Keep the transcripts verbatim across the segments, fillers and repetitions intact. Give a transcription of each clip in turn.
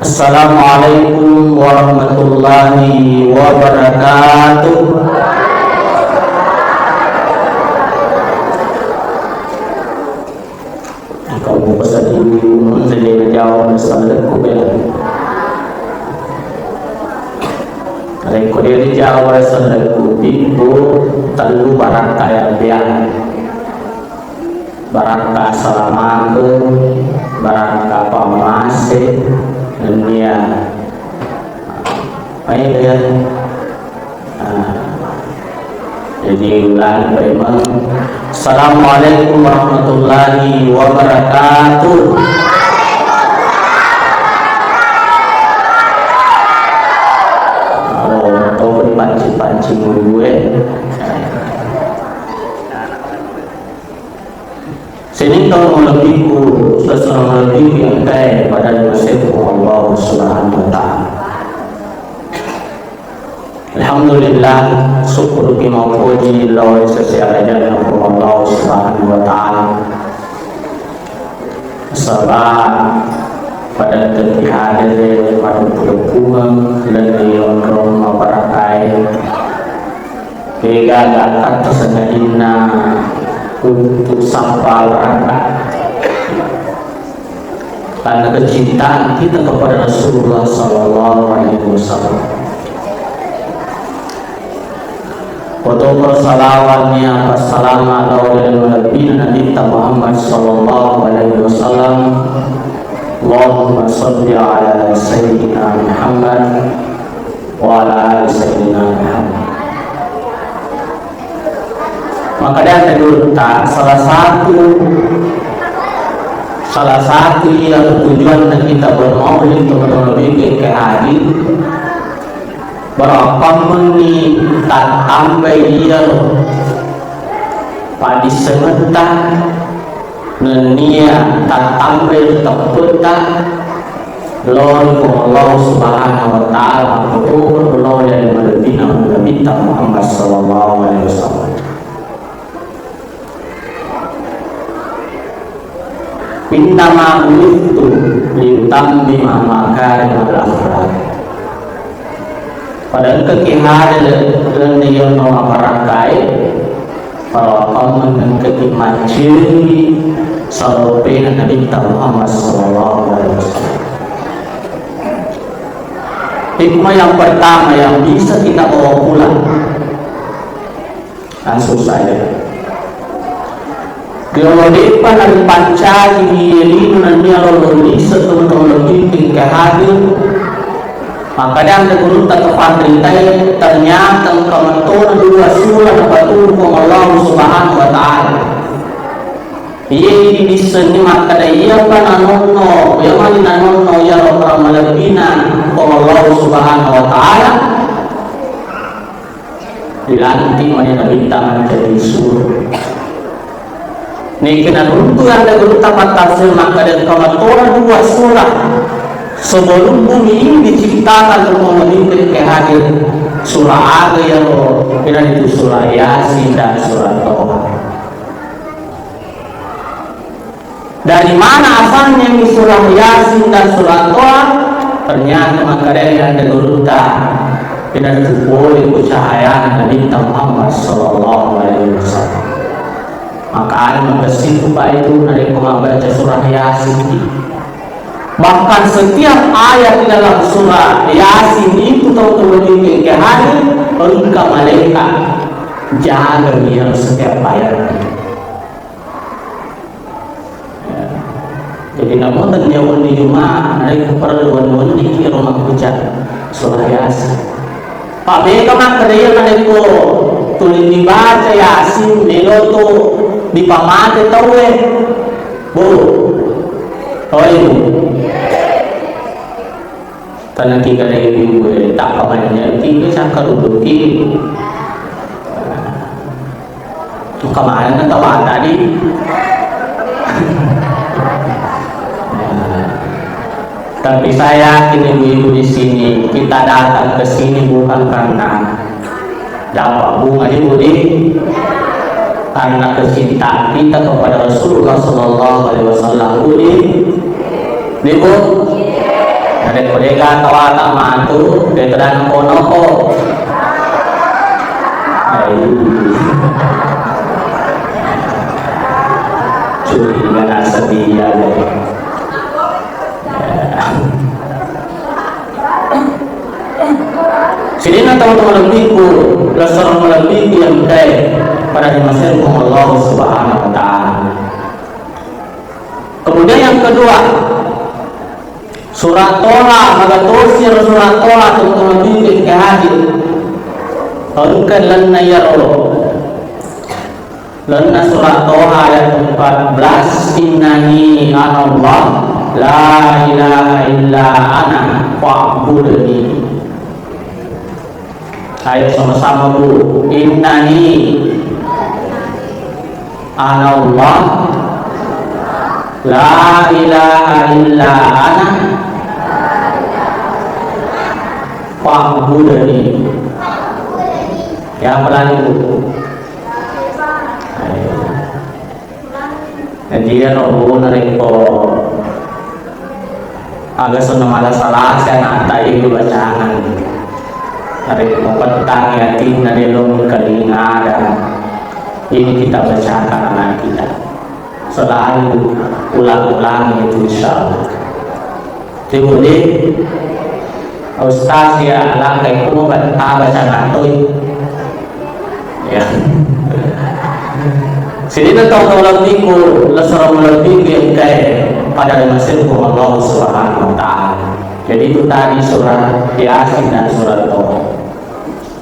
Assalamualaikum warahmatullahi wabarakatuh. Engka upopesaddi dulu, jadi jawab salekku bela. Rekko de' dijawab salekku, pibbu tellu barakka yang biasa. Barakka salamakeng, barakka pammase, nennia maega ya. Nah, jadi ulang paimeng. Assalamualaikum warahmatullahi wabarakatuh. Oh, to pancing-pancing dulu, eh. Sining tau malebbiku, sesena malebbiku yang engkae pada dimaseiku Allah Subhanahu wa Ta'ala. Alhamdulillah, syukur ki mappoji lao ri sese arajanna Allah Subhanahu wa Ta'ala. Saba pada teki hadere madukku-dukkungeng lenne yonrong mabarakae. Degaga katta sangadinna untuk sappa barakka. Karena kecintaan kita kepada Rasulullah sallallahu alaihi wasallam. Foto salawat ni apa salama lao ri malebbina Nabitta Muhammad sallallahu alaihi wasallam. Allahumma salli ala Sayyidina Muhammad wa ala ali Sayyidina Muhammad. Maka dari gurutta, salah satu, salah satu iya tujuanna kita bermaulid, teman-teman, bikin ke hadir, berapa menit tak tambah iya loh. Padissengetta nennia tattambai teppetta lao ri Puang Allah Subhanahu wa Ta'ala, makkutodo lao ri malebbina Nabitta Muhammad sallallahu alaihi wasallam. Innama bu'itstu liutammima makarimal akhlak. Pada engkaki hadir lenne yonno mabarakkae, para pammeng engkaki macceri salopena Nabitta Muhammad sallallahu alaihi wasallam. Hikmah yang pertama yang bisa kita bawa pulang, langsung saja. Riolo de'pa naripancaji iye lino nennia lolo lise teman-teman lebih tingkah hadir, maka dan gurutta kepanritai ternyata engka metona dua sura napaturu Puang Allah Subhanahu wa Ta'ala. Iye didissenni makkada iyapa nanonno, iya mani nanonno iyaro para malebbina Puang Allah Subhanahu wa Ta'ala. Dilantik mani Nabitta mancaji sura. Niki naruntu anda gurutta pattafsir makkada engka metona dua sura sebelum bumi ini diciptakan untuk memimpin ke hadir. Sura aga iyaro? Pina itu sura Yasin dan sura Toha. Dari mana asalnya ini surah Yasin dan surah Toha? Ternyata makkedai anda gurutta, pinattu pole ku cahayana Nabitta Muhammad sallallahu alaihi wasallam. Maka ada makasitu Pak itu narekko membaca surah Yasin. Bahkan setiap ayat di dalam surah Yasin itu tahu kemudian ke hadir, engka malaikat jaga dia setiap ayat. Jadi namontenni wenni Juma, narekko parellu wenni-wenni ki ro makkuca surah Yasin. Pak, mega makkeda iya narekko tuli dibaca Yasin, melo tu dipamate tauwe. Bu. Oi, Bu. Tanna tiga ribu, eh, tak kamarnya tiga cakar duduk ki. Kemarin kan tahu tadi. Tapi saya yakin ibu-ibu di sini, kita datang ke sini bukan karena dapat bunga di budi, karena kecintaan kita kepada Rasulullah sallallahu alaihi wasallam budi. Ibu, Narekko de'ga tawata matu, de' tedang kono ko. Ai. Curiga na setia de'. Sininna tau-tau malebbiku, lessereng malebbiku yang engkae pada dimasei Puang Allah Subhanahu wa Ta'ala. Kemudian yang kedua, Surat Toha, magatosi ro Surat Toha, tau-tau malebbiku engka hadir. Engka lalenna iyaro. Lalenna Surat Toha ayat empat belas, "Innani ana Allah, la ilaha illa ana, fa'budni." Ayo sama-sama, Bu. "Innani ana Allah, la ilaha illa ana, fa'budni." Ya, pelan, Bu. Ayo. Jadi, iyaro, Bu, narekko aga senna malasa-lasa anatta, iye bacangan. Narekko pettangi atinna, de' lo mengkalinga ada. Ini kita bacakan anak kita. Selalu ulang-ulangi itu, insya Allah. Tiwude, Ustaz, ya, langkai kumo baca ngatoi. Ya. Sininna tau-tau malebbiku, lessereng malebbiku yang engkae pada dimasei Puang Allah Subhanahu wa Ta'ala. Jadi itu tadi surat Yasin dan surat Toha.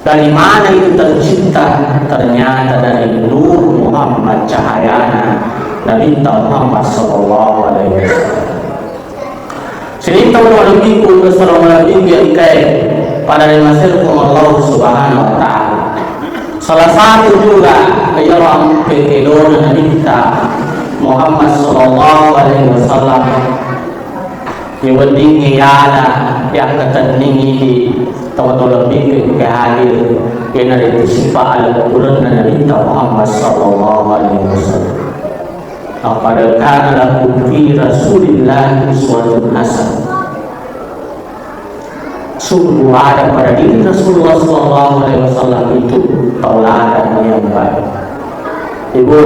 Dari mana itu tercipta? Ternyata dari Nur Muhammad, cahayana Nabi Muhammad sallallahu alaihi wasallam. Sininna tau malebbiku, lessereng malebbiku yang engkae pada dimasei Puang Allah Subhanahu wa Ta'ala. Salah satu juga iyaro ampe kedona Nabitta Muhammad sallallahu alaihi wasallam. Iweddingngi yala yakkatenningi tau-tau malebbiku engka hadir, iyanaritu sipa aleng kurenna Nabitta Muhammad sallallahu alaihi wasallam. Laqad kana lakum fi Rasulillahi uswatun hasanah. Sungguh ada pada diri Rasulullah sallallahu alaihi wasallam itu tauladan yang baik. Ibu,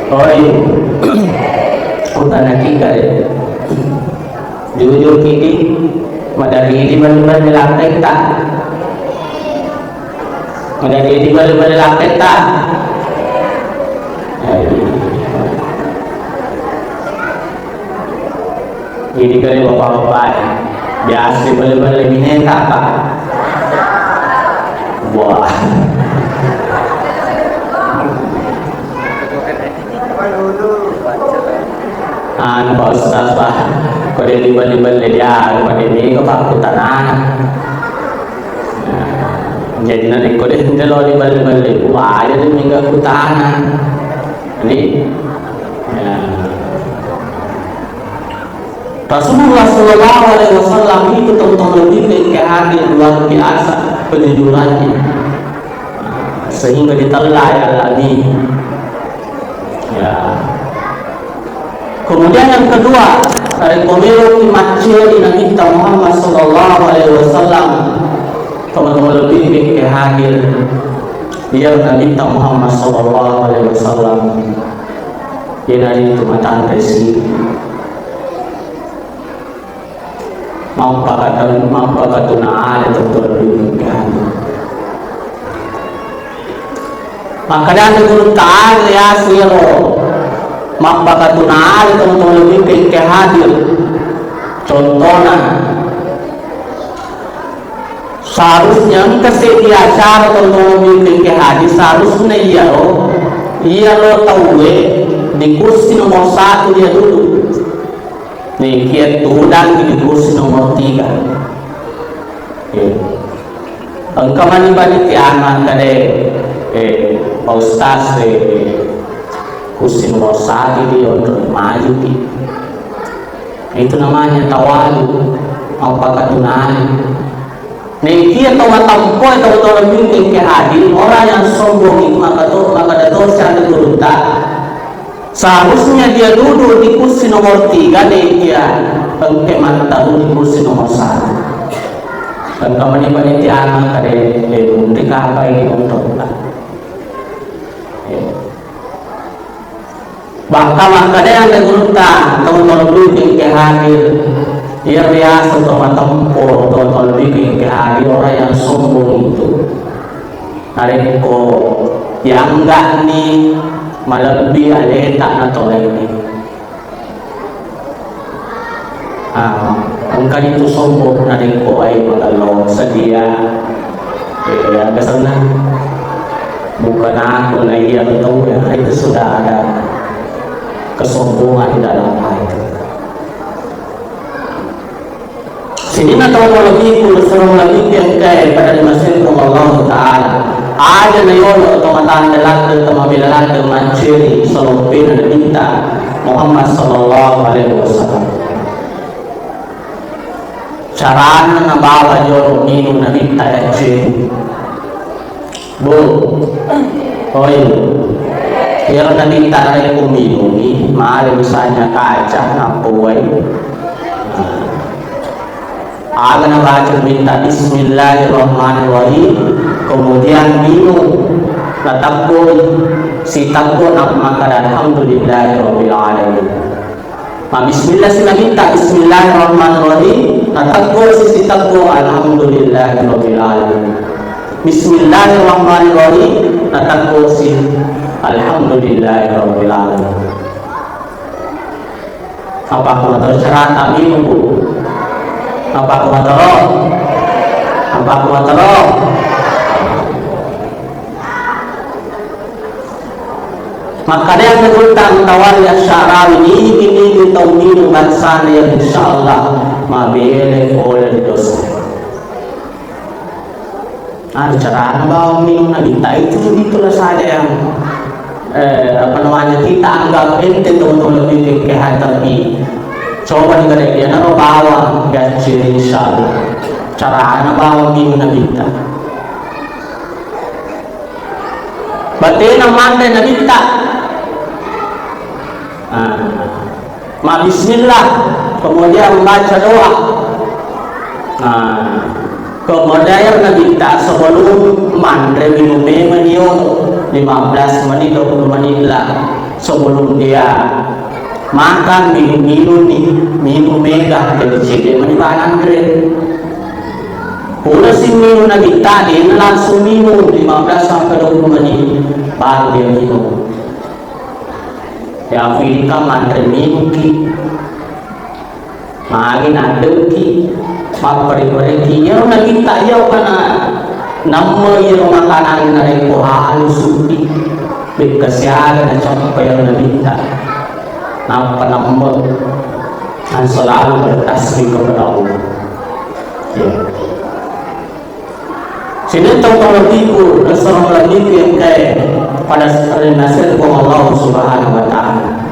oi, kutana kita ya. Jujur kiki, madari di bali-bali laketta. Madadi di bale-bale lakketta. Jadi kale bapak-bapak biasa bale-bale mineta, Pak. Wah. Anu, Pak Ustaz, Pak, ko de' dibelle-belle dia, ko de' mega pakkutanana. Jadi narekko de' lo dibelle-belle, wajar de' mega kutana. Jadi, ya. Rasulullah sallallahu alaihi wasallam itu tau-tau lebih ke hadir luar biasa kejujurannya. Sehingga ditella ya Al-Amin. Ya. Kemudian yang kedua, dari pemilu macciya di Nabi Muhammad sallallahu alaihi wasallam, teman-teman lebih ke hadir dia Nabi Muhammad sallallahu alaihi wasallam. Dia dari itu matang resi. Mappakatau-, mappakatuna ale tau-tau lebbi engka hadir. Makkedani gurutta ale yasiro, mappakatuna ale tau-tau lebbi engka hadir. Contohna, seharusnya engka seddi acara tau-tau lebbi engka hadir, seharusnya iyaro, iyaro tauwe di kursi nomor satu dia dulu. Nekia tudang di kursi nomor tiga. Eh, engka mani panitia mangkade, eh, Pak Ustaz, eh, kursi nomor satu di untuk maju ki. Itu namanya tawalu, apa katunai. Nekia tau matempoe tau-tau lebbi engka hadir, orang yang sombong itu maka to, maka dato siapa gurutta. Seharusnya dia duduk di kursi nomor tiga, nekia Engka mantaruni kursi nomor satu. Engka mani panitiana kade, eh, untuk apa ini untuk? Bahkan makkeda anre gurutta, teman-teman bikin ke hadir. Iya riasa to matempo, teman-teman bikin ke hadir orang yang sombong itu. Narekko yangga'ni malebbi aleta na tolai. Ah, engkani tu sombong narekko ai magello sedia. Eh, aga senna. Bukan aku na iya tau ya, itu sudah ada kesombongan di dalam hati. Sininna tau malebbikku, nasaba malebbiku engkae pada dimasukkan Allah Ta'ala. Aja na yolo to matanda ladde, to mabela ladde, macceri salompena Nabitta Muhammad sallallahu alaihi wasallam. Carana nabawa jolo minung Nabitta yacceri. Bu, oi, iyaro Nabitta narekko minungi, male misalnya kaca, nappa uwai. Aga nabaca Nabitta, "Bismillahirrahmanirrahim." Kemudian minung, natebboi, sitebboi, nappa makkeda, "Alhamdulillahirabbil alamin." Mabbismillah si Nabitta, "Bismillahirrahmanirrahim." Natebboi si sitebboi, "Alhamdulillahirabbil alamin." "Bismillahirrahmanirrahim." Natebboi si, "Alhamdulillahirabbil alamin." Apa aku matero carata minung, Bu? Apa aku matero? Apa aku matero? Makkeda anre gurutta Mutawalli Asy-Sya'rawi, nigi-nigi tau minung bangsana iya, insyaallah mabela pole ri dosa. Anu carana bawang minung Nabitta itu, itulah saja yang, eh, apa namanya, kita anggap enteng, teman-teman, lebih ke hati. Coba nih, iyanaro bawang gancir, insyaallah. Carana bawang minung Nabitta. Batena manre Nabitta. Ah. Mabbismillah, kemudian membaca doa. Nah, kemudian Nabitta sebelum manre minung memang yolo, lima belas menit, dua puluh menit lah sebelum dia makan, minum-minung nih, minung mega, jadi cedde mani bawang anre. Pura si minung Nabitta, dia langsung minum lima belas sampai dua puluh menit, baru dia minum. Ya, Afrika manre minungki, magi naddengki, mappare-pareki. Iyaro Nabitta iya kana namme iyaro makanan narekko halusukki, bekka siaga nacappa iyaro Nabitta. Nappa namme, dan selalu bertasbih kepada Allah. Ya. Sininna tau malebbikku, nasaba malebbikku engkae pada rinaseng Puang Allah Subhanahu wa Ta'ala.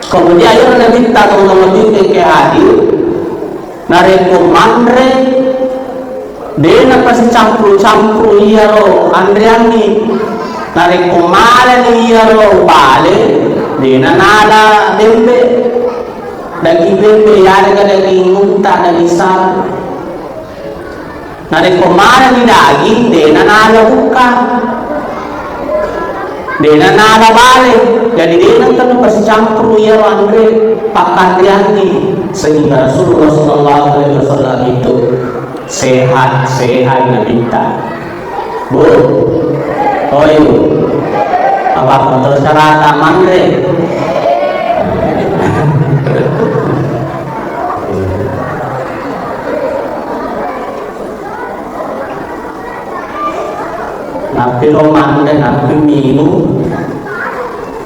Kemudian iyaro Nabitta tau malebbikku engkae hadir, narekko manre, de napasicampuru-campuru iyaro anreangngi. Narekko malani iyaro bale, de nanala bembe, daging bembe, yarega daging unta, daging sapi. Narekko manenni daging, de nanala bukka, de nanala bale, jadi de nengka napasicampuru iyaro anre pakkanreangnge, sehingga Rasulullah sallallahu alaihi wasallam itu sehat-sehat Nabitta. Bu, oi Bu, apa kontrol carata manre? Nappi ro manre, nappi minung.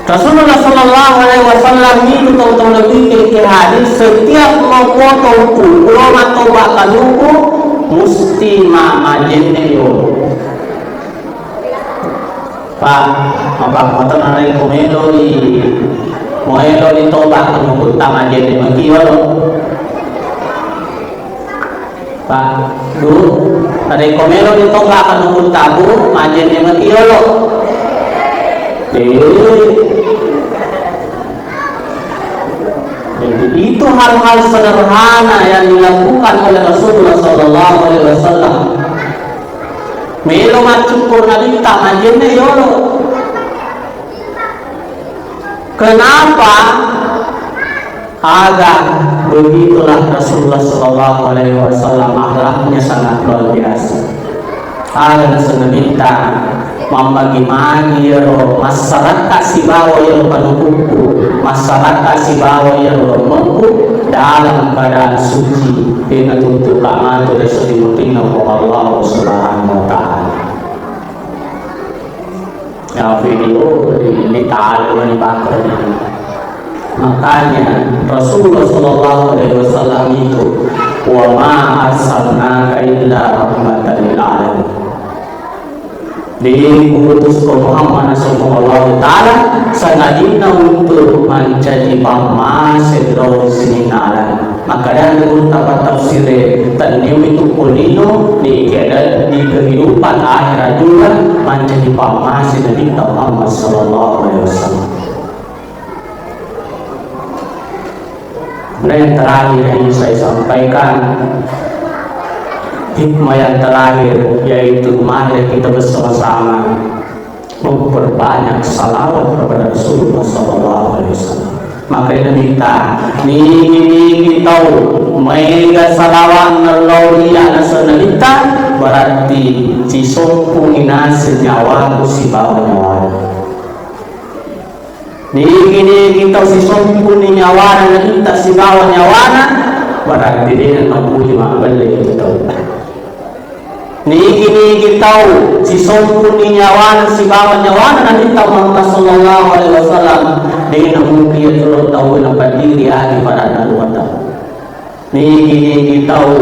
Rasulullah sallallahu alaihi wasallam itu tau-tau lebih ke, ke hadis, setiap mau potong kuku, lo matau bakanuku, musti ma-, majenne yo. Pak, apa motor narai komelo di, moelo di toba, kuku tama jenne makiolo. Pak, du, narekko melo ditongka kanuku tabu, majenne matiolo. Eh. Jadi, Itu hal-hal sederhana yang dilakukan oleh Rasulullah sallallahu alaihi wasallam. Melo maccukkur Nabitta, majenne yolo. Kenapa? Aga begitulah Rasulullah sallallahu alaihi wasallam, akhlaknya sangat luar biasa. Aga nasenna Nabitta, mammagi-magi iyaro massaratta sibawa iyaro panukukku, massaratta sibawa iyaro lemmekku dalam keadaan suci, de' natuntuka matu ri esso ri mutinna Puang Allah Subhanahu wa Ta'ala. Ya, video di, di tahu ni bakal. Makanya Rasulullah sallallahu alaihi wasallam itu, "Wa ma arsalnaka illa rahmatan lil alamin." Jadi, utus ko Muhammad sallallahu alaihi wasallam sangadinna untuk mancaji pammase lao ri sininna alam. Makkedani gurutta pattafsire, tenniwi tu ko lino, di, di kehidupan akhirat juga mancaji pammase Nabitta Muhammad sallallahu alaihi wasallam. Nah, yang terakhir yang ingin saya sampaikan, hikmah yang terakhir, yaitu mari kita bersama-sama memperbanyak salawat kepada Rasulullah sallallahu alaihi wasallam. Makanya minta, nigi-nigi tau maega salawat nallau ri anasa Nabitta, berarti sisompungi naseng nyawaku sibawa nyawana. Nigi-nigi tau sisompunni nyawana Nabitta sibawa nyawana, berarti de' napuji mabbelle itu tau. Nigi-nigi tau sisompunni nyawana sibawa nyawana Nabitta Muhammad sallallahu alaihi wasallam, de' namungkin iya tau napaddiri agi pada naruata. Nigi-nigi tau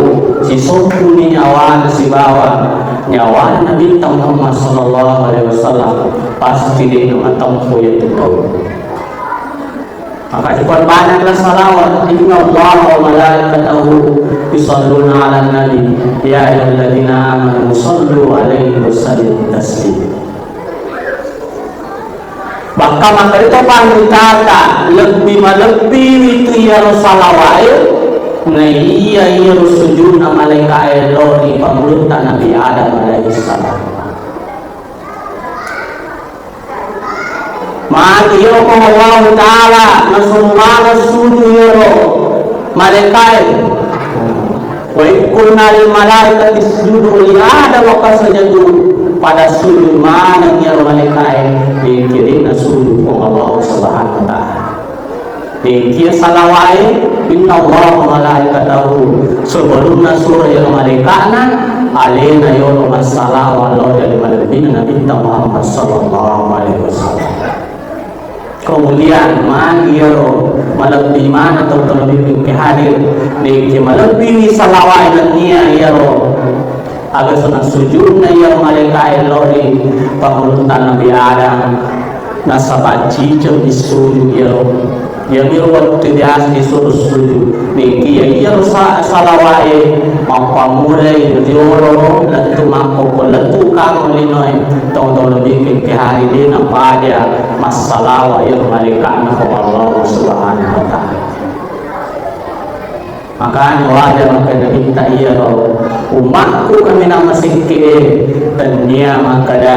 sisompunni nyawana sibawa nyawana Nabitta Muhammad sallallahu alaihi wasallam, pasti de' namatempo iya tu tau. Maka diperbanyaklah salawat. Inna Allah wa malaikatahu yusalluna ala nabi, ya ayyuhalladzina amanu sallu alaihi wa sallimu taslima. Bahkan makkedai to panritata, lebbi malebbiwi tu iyaro salawae, naiya iyaro sujudna malaikae lao ri pangulutta Nabi Adam alaihissalam. Magi iyaro Puang Allahu Ta'ala nasuruh maneng suju iyaro malaikae. Wa idh qulna lil malaikati isjudu li Adam fasajadu, pada sujud maneng iyaro malaikae, nengkiya de' nasuju Puang Allah Subhanahu wa Ta'ala. Nengkiya salawae, inna Allah wa malaikatahu, sebelumna suro iyaro malaika'na, alena yolo massalawa lao ri malebbina Nabitta Muhammad sallallahu alaihi wasallam. Kemudian, magi iyaro malebbi maneng tau-tau lebbi ke hadir, nengke malebbiwi salawae nennia iyaro aga senna sujudna iyaro malaikae lao ri pangulutta Nabi Adam, nasaba ciceng disuju iyaro. Iyamiro wettu biasa disuruh sujud. Nengkiya iyaro sa-, salawae mappammulai riolo lettu makkokko lettu kamo linoe, tau-tau lebbi ke hari de' napaja massalawa iyaro malaika'na ko Allah Subhanahu wa Ta'ala. Makanya wajar makkeda Nabitta iyaro umatku kaminang masekke, tennia makkeda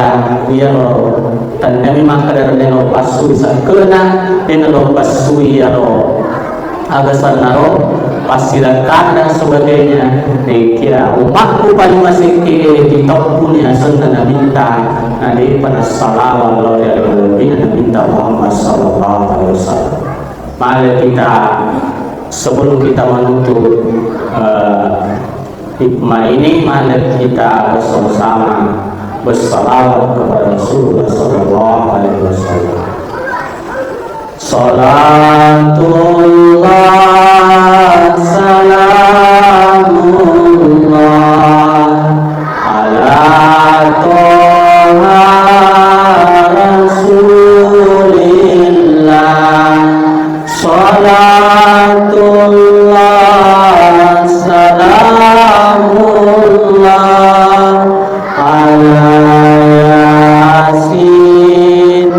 iyaro, tenniami makkeda de' nalo passui sakkena, de' nalo passui iyaro aga sennaro passidakkana dan sebagainya. Nengkiya umatku paling masekke diteppuni asenna Nabitta, na de'pa nassalawa lao ri Nabitta Muhammad sallallahu alaihi wasallam. Mari kita, sebelum kita menutup, eh, hikmah ini, mari kita bersama-sama bersalawat kepada Rasulullah sallallahu alaihi wasallam. Salatullah, salamullah, ala Toha Rasulillah. Salatullah, salamullah, ala Yasin.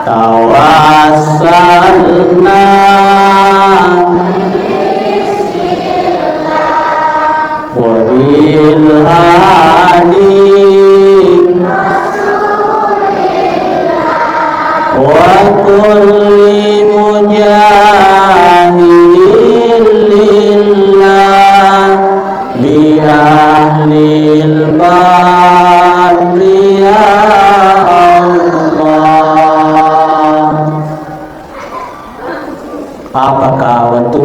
Tawassul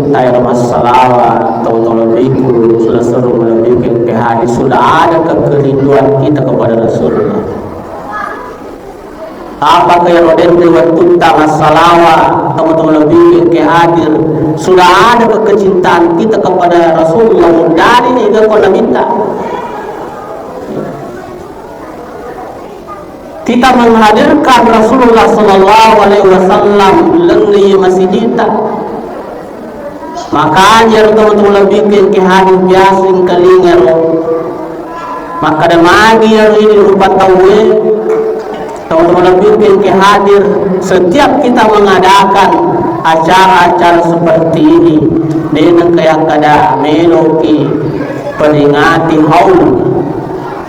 Taero massalawa, tau-tau lebbiku, sudah seru lebbiku engke hadir, sudah adakah kerinduan kita kepada Rasulullah? Apakah ero denre wettutta massalawa, tau-tau lebbiku engke hadir, sudah adakah kecintaan kita kepada Rasulullah? Mudani ni gako nabitta. Kita menghadirkan Rasulullah sallallahu alaihi wasallam lenni masijitta. Makanya ro tau-tau lebbiku engke hadir biasa engkalingero. Makkada magi ero ini rupa tauwe, tau-tau lebbiku engke hadir. Setiap kita mengadakan acara-acara seperti ini, de nengka yakkada meloki peringati haul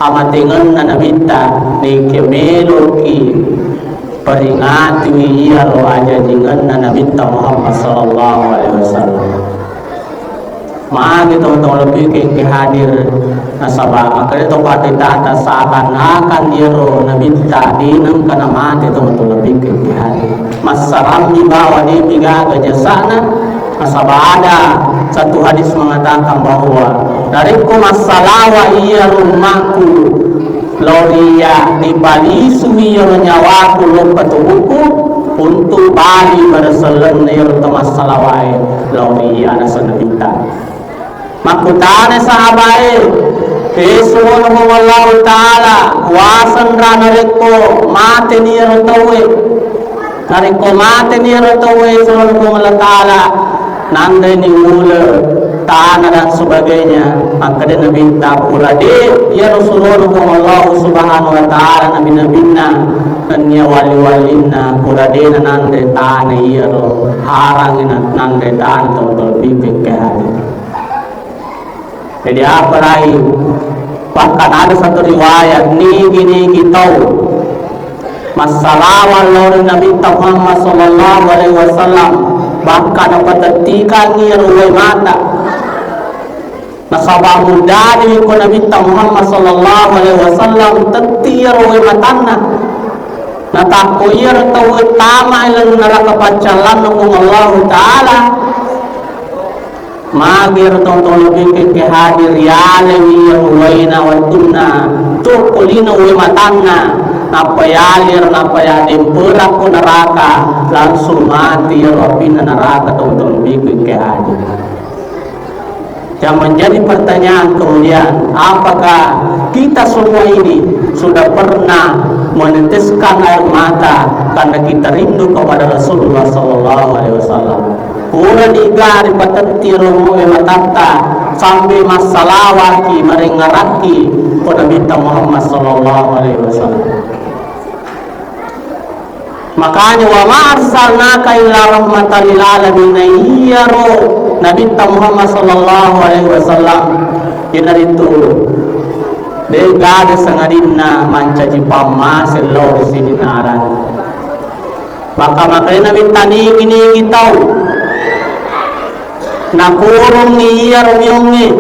amatengenna nabitta, neke meloki peringatiwi iyaro ajajingenna nabitta Muhammad sallallahu alaihi wasallam. Magi tau-tau lebbiku engke hadir, nasaba makkeda to patitata seakan-akan iyaro nabitta de nengka namate tau-tau lebbiku engke hadir. Massarammi bawa de migaga jasana, nasaba ada satu hadis mengatakan bahwa narekko massalawa iyaro ummaku lao ri iya, dipalisui iyaro nyawaku lao patubukku untuk bali pada sellenna iyaro to massalawae lao ri iya, naseng nabitta. Makkutana sahabae, "E Surono Puang Allahu Ta'ala, kuasanra narekko mateni iyaro tauwe? Narekko mateni iyaro tauwe, Surono Puang Allahu Ta'ala, nanreni ule, tana dan sebagainya." Makkeda Nabitta, "Pura de iyaro Surono Puang Allahu Subhanahu wa Ta'ala nabi-nabinna nennia wali-walinna, pura de nanre tana iyaro, harangi na-, nanre tana tau-tau lebbiku engke hadir." Jadi, apa lain? Bahkan ada satu riwayat, nigi-nigi tau massalawa lao ri Nabitta Muhammad sallallahu alaihi wasallam, bahkan napatettikangngi iyaro uwai mata. Nasaba mudani ko Nabitta Muhammad sallallahu alaihi wasallam tetti iyaro uwai matanna. Natakko iyaro tau tama ri laleng neraka paccallanna Puang Allahu Ta'ala. Magi ero tau-tau lebbiku engke hadir, yalewi iyaro uwaina wettunna tokko lino uwai matanna, nappa yalir, nappa yademperakko neraka, langsung mati iyaro apinna neraka tau-tau lebbiku engke hadir. Yang menjadi pertanyaan kemudian, apakah kita semua ini sudah pernah meneteskan air mata karena kita rindu kepada Rasulullah sallallahu alaihi wasallam? Pura niga ripatetti ro matatta sampai massalawaki, marengngerakki ko Nabitta Muhammad sallallahu alaihi wasallam. Makanya, "Wa ma arsalnaka illa rahmatan lil alamin." Nah, iyaro Nabitta Muhammad sallallahu alaihi wasallam, iyanaritu de gaga sangadinna mancaji pammase lao ri sininna arane. Maka makanya Nabitta nigi-nigi tau nakurungngi iyaro miongnge,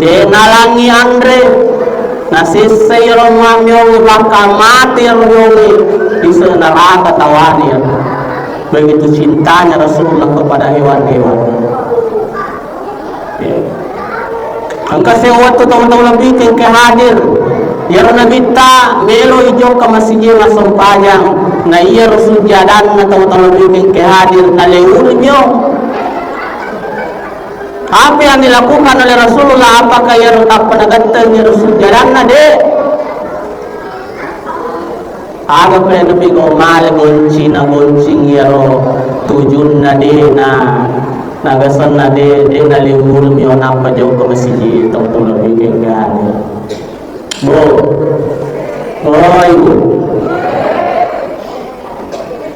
de nalangi anre, nasessai iyaro ma-, miongnge, bahkan mate iyaro miongnge, iso neraka tawani. Begitu cintanya Rasulullah kepada hewan-hewan. Engka sewwa wettu tau-tau lebbiku engke hadir. Iyaro Nabitta melo ijokka masijie massempajang. Na iyaro sujjadanna tau-tau lebbiku engke hadir, nalewurunyo. Apa yang dilakukan oleh Rasulullah? Apakah iyaro tappa nagatteng iyaro sujjadanna? De. Aga pale napigau male goncing, nagoncing iyaro tujunna de na, nagasenna de, de naliwurumi nappa jokka masigi tau-tau lebbiku engke hadir. Bo. Oh, ibu.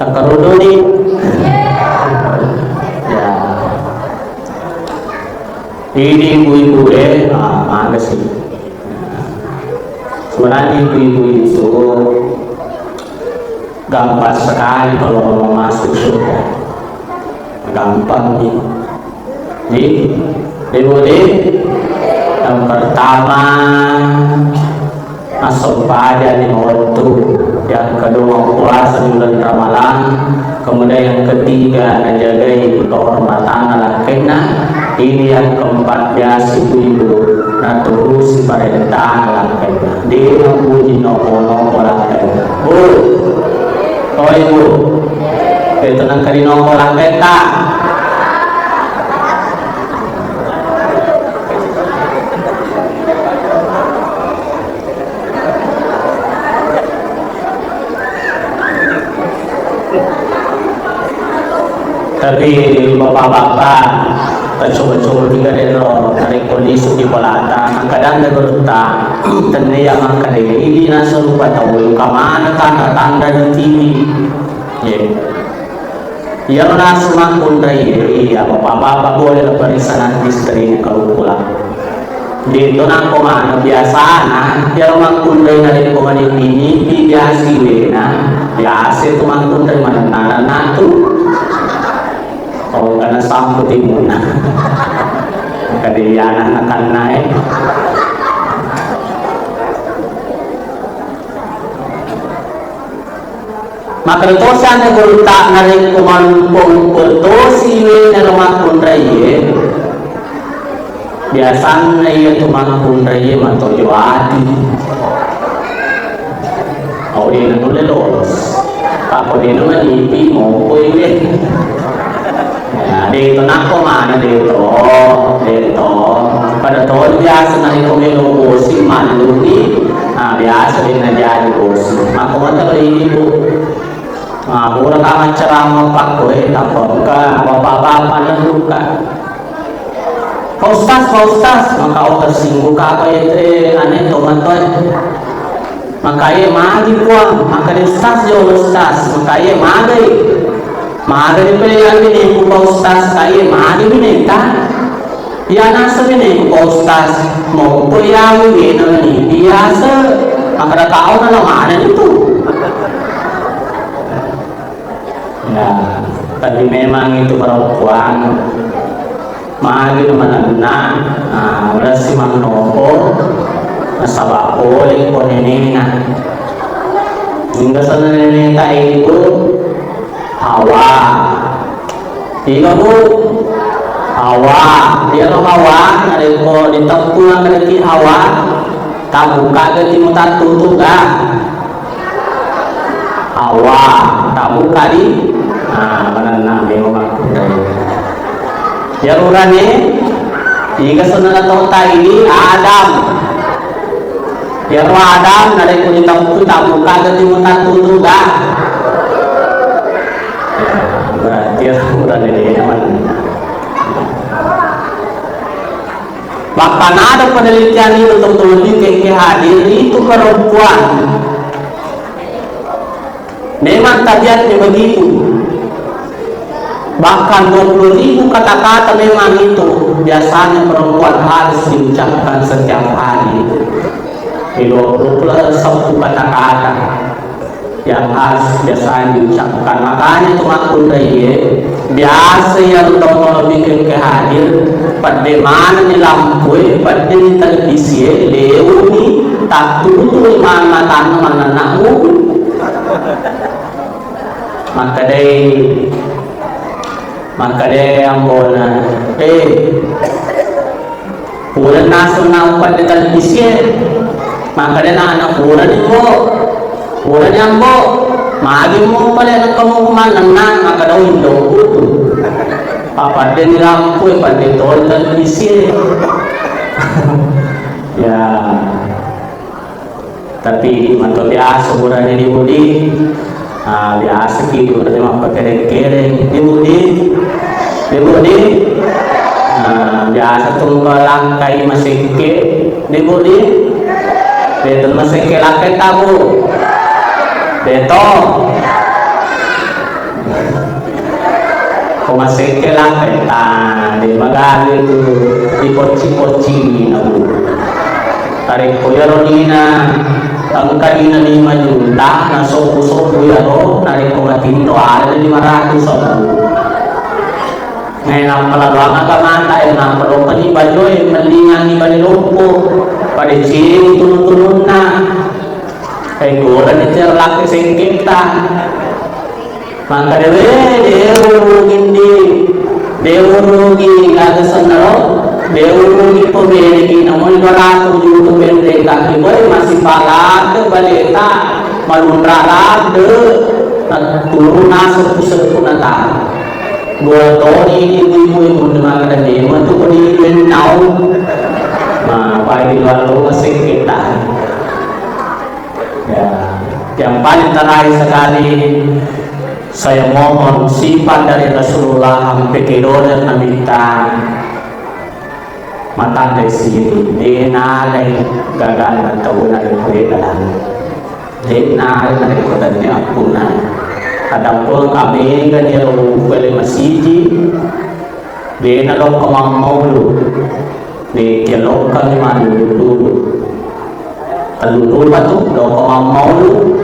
Takkaruduni. Ya. Ini ibu-ibu, eh, ah, mana sih? Sebenarnya ibu-ibu itu gampang sekali kalau mau masuk surga. Gampang nih. Jadi, ibu deh, yang pertama, massempajang lima wettu. Yang kedua, puasa di bulan Ramalang. Kemudian yang ketiga, najagai kehormatan lakkainna. Ini yang keempat, biasa ibu-ibu naturusi parentana lakkainna. De' napuji nopo-nopo lakkainna. Bu, oi Bu, itu nengka di nopo lakkainna. Tapi bapak-bapak, coba-coba juga deh lo, narekko lisu di pelata, kadang ada berita, tennia makkeda, ini nasa rupa tau, kamana tanda-tanda di T V. Ye. Iyaro nasu makkunrai, iya, bapak-bapak boleh lo periksa nanti istrinya kalau pulang. De'to nakko maneng biasana, iyaro makkunrai narekko manipi-nipi biasa iwena, biasa tu makkunrai manenna-nenna tu. Oh, karena sampu timunna. Kadeliana nakannae. Makkeda tosi anre gurutta, narekko malumpo-lumpo tosi iwena ro makkunraie, biasanna iyatu makkunraie matojo ati. Au de'na nulle lolos. Apa de'na manipi, moppo iwe. Nah, de'to nakko mana de'to, de'to. Pada to biasa narekko melo bosi malluni, nah, biasa de'na jadi bosi. Makko matero ini, Bu. Nah, pura ka maccarama pakkoe, tappa engka bapak-bapak na duka. Pak Ustaz, Pak Ustaz, maka oh tersinggung ka apa ya, eh, aneh to mantoe. Maka iya magi puang, maka di Ustaz jolo Ustaz, maka iya magai. Magai di pilihan ini ku Pak Ustaz, ka iya magi bineka. Iya nasa bineka Pak Ustaz, mau ko iya wina ni biasa, maka ada kau na mana itu. Nah, tapi memang itu perempuan magi manenna, nah, ulessi mannopo, nasaba pole ko nenena. Hingga sana neneta itu Hawa. Tiga, Bu. Hawa. Dia lo Hawa, narekko diteppu narekki Hawa, tabuka ke timu tatu tu ga. Hawa, tabuka di, nah, manenna memang makkudai. Iyaro urane, iga saudara tota ini Adam. Iyaro Adam, narekko diteppu, tabuka ke timu tatu tu ga. Berarti iyaro urane memang. Bahkan ada penelitian itu, untuk lebih ke hadir itu perempuan. Memang tabiatnya begitu. Bahkan dua puluh ribu kata-kata memang itu biasanya perempuan harus diucapkan setiap hari. Di dua puluh plus satu kata-kata yang harus biasanya diucapkan. Makanya itu makkunraie, biasa yang tongolo bikin ke hadir, pada mana ni lampu, pada ni televisi, leuni, tak tutu mana tanah mana nak. Makkedai, makkedai ambona, "Eh, pura nasu na upadde televisi e." Makkedai na anak, "Purani, Mbo. Purani, Ambo. Magi mu pale nengka mu manenna?" Makkeda, "Oh, indoku tu. Papadde ni lampu e, padde toli televisi e." Ya. Tapi mato biasa burane di Budi. Ah, biasa ki burane mappakereng-kereng di Budi. Di Budi. Ah, biasa tu melangkai masekke di Budi. Betul masekke lakkai tabu. Betul. Ko masekke lakkai, ta, de magaga tu dipocci-poccingi na, Bu. Tarekko iyaro nina engka nina lima juta, na sobu-sobu iyaro, narekko matinro ada lima ratus sobu. Nainappa laluang aga mata e, nappa lompani bajo e, mellingangi bale loppo, pada ciri tunu-tununna. Kaigorani tero lakkai sengketta. Maka dewe, dewe rugi ndi, dewe rugi gaga sennaro, dewe rugi pembeneki, namun dua ratus juta pendekaki, boy, masih palade baleta, malunra lade, turun nasuk pusat punata. Dua toni ibu-ibu, ibu, ibu, maka dewe, matu kodi ibu nau. Nah, pai di luar rumah sih kita. Ya, yang paling terakhir sekali, saya mohon sifat dari Rasulullah, ampe kedona nabitta, matandai siri, de nalai gagana tau na de dalam. De nalai na de kota ni apuna. Ada pun kami kan dia pele masiji, de na lo kemamau lu. Nekia lokka mallulu-lulu. Tellu rupa tu, lokka mammaulu,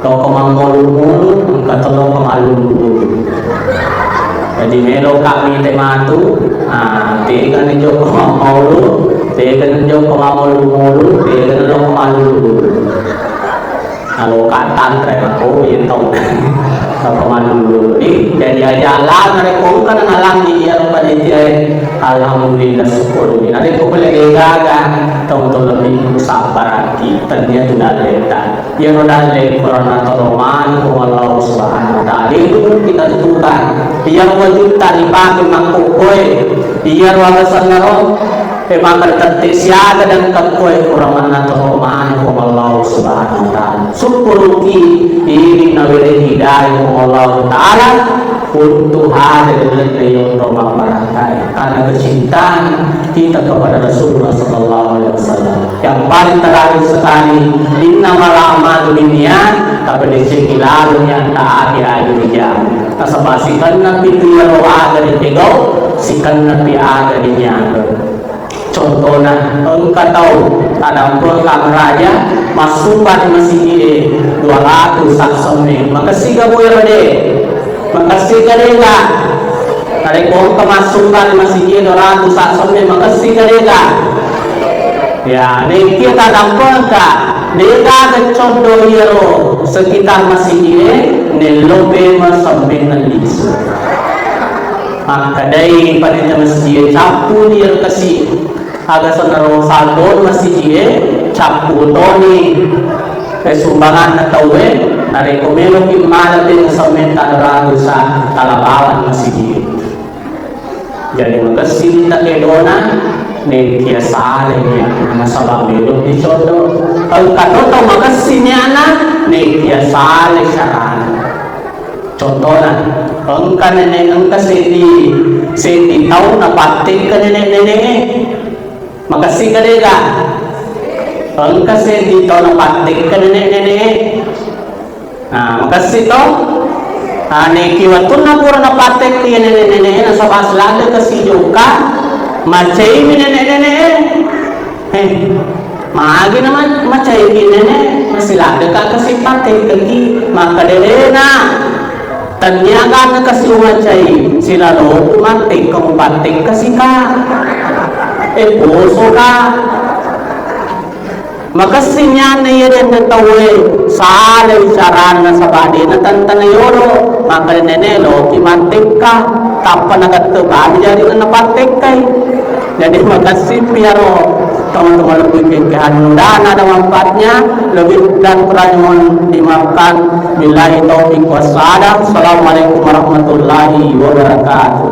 lokka mammaulu-mulu, engka to lokka mallulu-lulu. Jadi, melo kami te matu, ah, tegani jokka mammaulu, tegani jokka mammaulu-mulu, tegani lokka mallulu-lulu. Naloka tanre mako, iya tau. Apa manulu. Jadi aja Allah, narekko engka nalangi iya panitia, alhamdulillah, syukur. Narekko pole gaga, tau-tau lebih sabaraki, tania tu daleta. Iya no dalle Quran atau Roman, Allah Subhanahu wa Ta'ala. Itu kita tutukan. Iya wajib tak dipakai mangkukoi. Iya ruang sanaro. E maka tette siaga dan kakkue Quran manna to Roman, Allah Subhanahu wa Ta'ala. Syukuruki ini nawere hidayah Allah Ta'ala untuk hadir lenne yonro mabarakai. Karena kecintaan kita kepada Rasulullah sallallahu alaihi wasallam. Yang paling terakhir sekali, innamal a'malu binniyat, tapi di sini lalu yang tak ada di jam. Nasaba sikenna pitu yaro aga di pegau, sikenna pi aga di nyaga. Contona, engka tau tadampuang kameraja massumba di masigi e dua ratus saksemme. Makessika boero de. Makessika dega. Narekko engka massumba di masigi e dua ratus saksemme, makessika dega. Ya, nekia tadampuangka, dega geccondo iyaro sekitar masigi e, nello pema semmenna lisu. Makkedai panitia masigi e, cappu ni ero kasi. Aga senaro saldo masigi e, cappu toni, eh, sumbanganna tau e, narekko meloki mala te semmetta dua ratus, tala bawang masigi e. Jadi makessing ta kedona, nekia sale niatna nasaba melo dicondo. Engka to tau makessing niatna, nekia sale syarana. Contona, engka nene, engka seddi, seddi tau napattekka nene-nene e. Makessing ka dega? Engka seddi tau napattekka nene-nene e. Nah, makessing to. Nah, neki wettunna pura napattekki nene-nene e, nasaba ladde kasi jokka, macaimi nene-nene e. Eh, magi na ma-, macaiki nene, masiladdeka kasi pattekkeki, maka dedena. Tania ganna kasi umacai, silaloku mattekka mupattekkasika. Eh, posoka. Makessing nianna iya denre tauwe, salai carana nasaba dena tentana yolo, maka nene loki mattekka, tappa nagatto bani jarinna napattekkai. Jadi makessing pi aro teman-teman lebih ke anu dana ada manfaatnya, lebih dan kurang mohon dimaafkan. Billahi taufiq wassalam. Assalamualaikum warahmatullahi wabarakatuh.